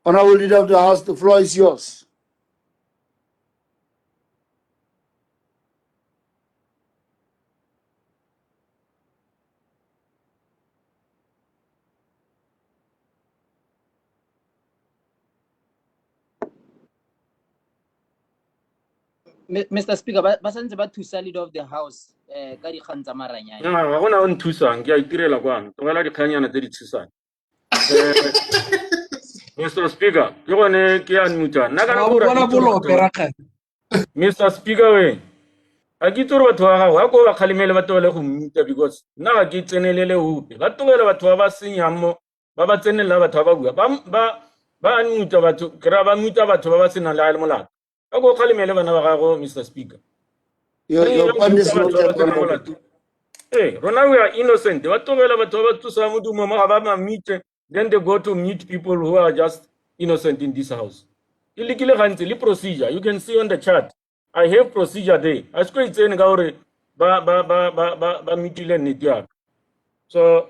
Honorable Leader of the House, the floor is yours. Mr. Speaker, ba santse ba thusa Leader of the House ka dikgang tsa maranyane. Ga gona o nthusang, ke a itirela kwano. Tlogela dikganyana tse di thusang. Mr. Speaker, ke gone ke a nmuta. Nna kana Wa gore bona bolope rakgadi. Mr. Speaker we. Ga ke itse gore batho ba gago ga ko ba kgalemele ba tlogele go mmuta because nna ga ke tsenelele ope. Ba tlogele batho ba ba senyang mo, ba ba tsenelela batho ba ba bua. Ba unmuta batho, ke raya ba muta batho ba ba senang le a le molato. Ka ko kgalemele bana ba gago, Mr. Speaker. Your point is noted, Honorable. Hey, rona we are innocent. Ba tlogela batho ba ba tsosa modumo mo ga ba ba mute, then they go to mute people who are just innocent in this house. E lekile gantsi le procedure. You can see on the chart. I have procedure there. A se ko itsene ka gore ba mutile nnete ya ka. So